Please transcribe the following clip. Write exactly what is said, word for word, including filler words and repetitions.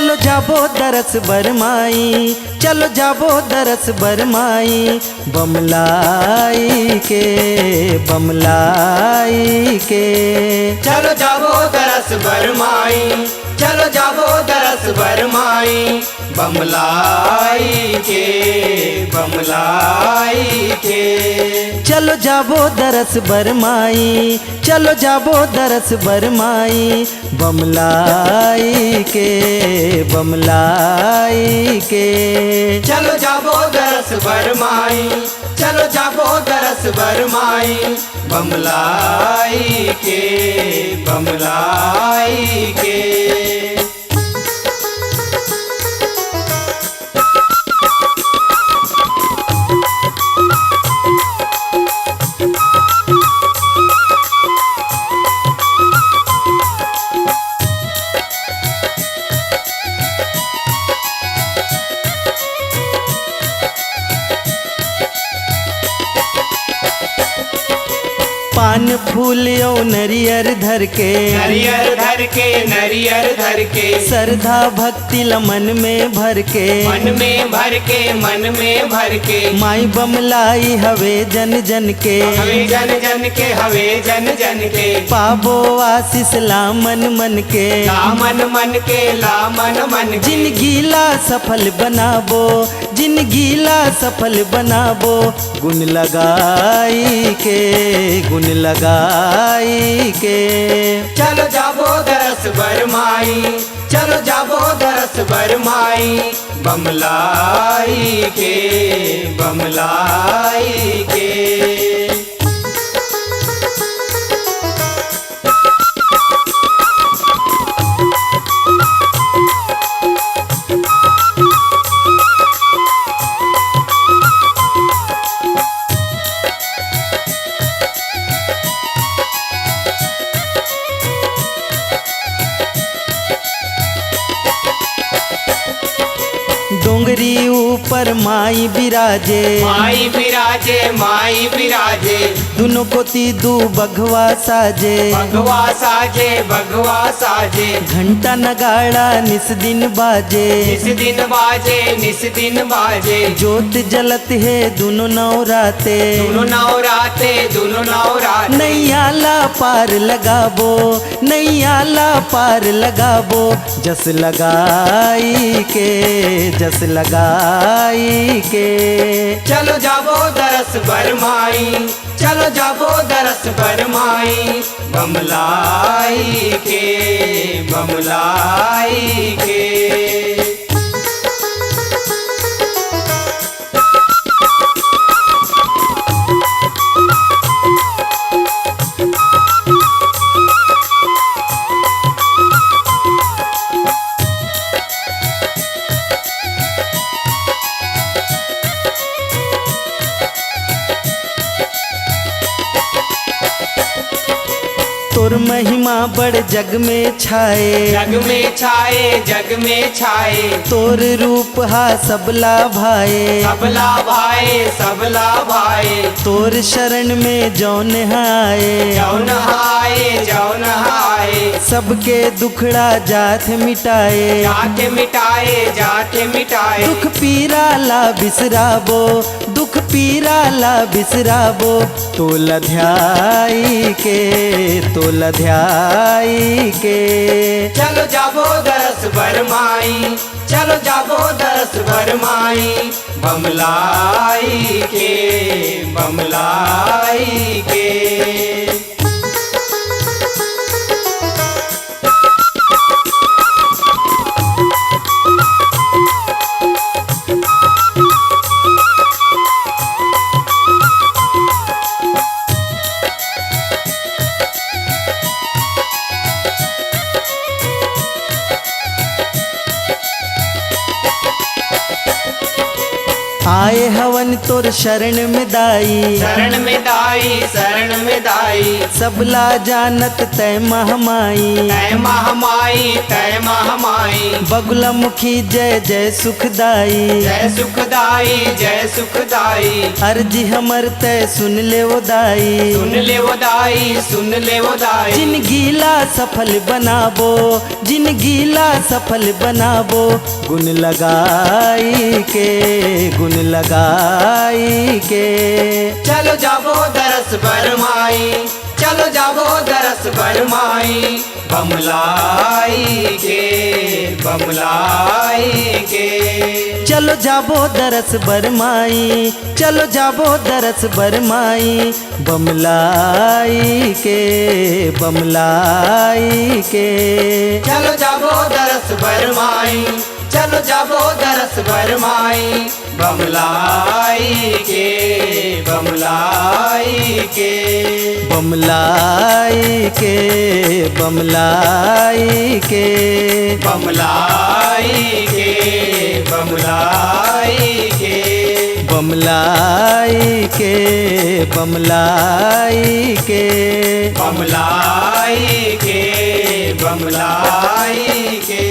चलो जाबो दरस बर माई, चलो जाबो दरस बर माई, बमलाई के, बमलाई के। चलो जाबो दरस बर माई, चलो जाबो दरस बर माई, बमलाई के, बमलाई के। चलो जाबो दरस बर माई, चलो जाबो दरस बर माई, बमलाई के, बमलाई के। चलो जाबो दरस बर माई, चलो जाबो दरस बर माई, बमलाई के, बमलाई के। पान फूल अउ नरियर धर के, नरियर धर के, नरियर धर के। सरधा भक्ति ल मन में भर के, मन में भर के, मन में भर के। माई बमलाई हवे जन जन के, हवे जन जन के, हवे जन जन के। पाबो आशीष ला मन मन के, ला मन मन के, ला मन मन के। जिनगी ला सफल बनाबो, जिनगी ला सफल बनाबो, गुन लगाई के, गुन लगाई के। चलो जाबो दरस बर माई, चलो जाबो दरस बर माई, बमलाई के, बमलाई के। डोंगरी ऊपर माई बिराजे, माई बिराजे, माई बिराजे। दुनो कोती दू बघवा साजे, बघवा साजे, बघवा साजे। घंटा नगाड़ा निस दिन बाजे, निस दिन बाजे, निस दिन बाजे। जोत जलत हे दुनो नवराते, दुनो नवराते, दुनो नवराते। नैया ला पार लगाबो, नैया ला पार लगाबो, जस लगाई के, जस लगाई के। चलो जाबो दरस बर माई, चलो जाबो दरस बर माई, बमलाई के, बमलाई के। तोर महिमा बड़ जग में छाए, जग में छाए, जग में छाए। तोर रूप हा सबला भाए, सबला भाए, सबला भाए। तोर शरण में जौन आए, जौन आए, जौन आए। सबके दुखड़ा जात मिटाए, जात मिटाए, जात मिटाए। दुख पीरा ला बिसराबो, दुख पीरा ला बिसराबो, तोला ध्याई के, तोला ध्याई के। चलो जाबो दरस बर माई, चलो जाबो दरस बर माई, बमलाई के, बमलाई के। आए हवन तोर शरण में दाई, शरण में दाई, शरण में दाई। सबला जानत तय महमाई, तय महमाई, तय महमाई। बगुला मुखी जय जय सुखदाई। जय सुखदाई, जय सुखदाई। अर्जी हमर तय सुन ले ओ दाई। सुन ले ओ दाई, सुन ले ओ दाई। जिनगी ला सफल बनाबो, जिनगी ला सफल बनाबो। गुन लगाई के, गुन लगाई के। चलो जाबो दरस बर माई, चलो जाबो दरस बर माई। बमलाई के, बमलाई के। चलो जाबो दरस बर माई, चलो जाबो दरस बर माई। बमलाई के, बमलाई के। चलो जाबो दरस बर माई, चलो जाबो दरस बर माई। बमलाई के, बमलाई के। बमलाई के, बमलाई के। बमलाई के, बमलाई के। बमलाई के, बमलाई के। बमलाई के, बमलाई के।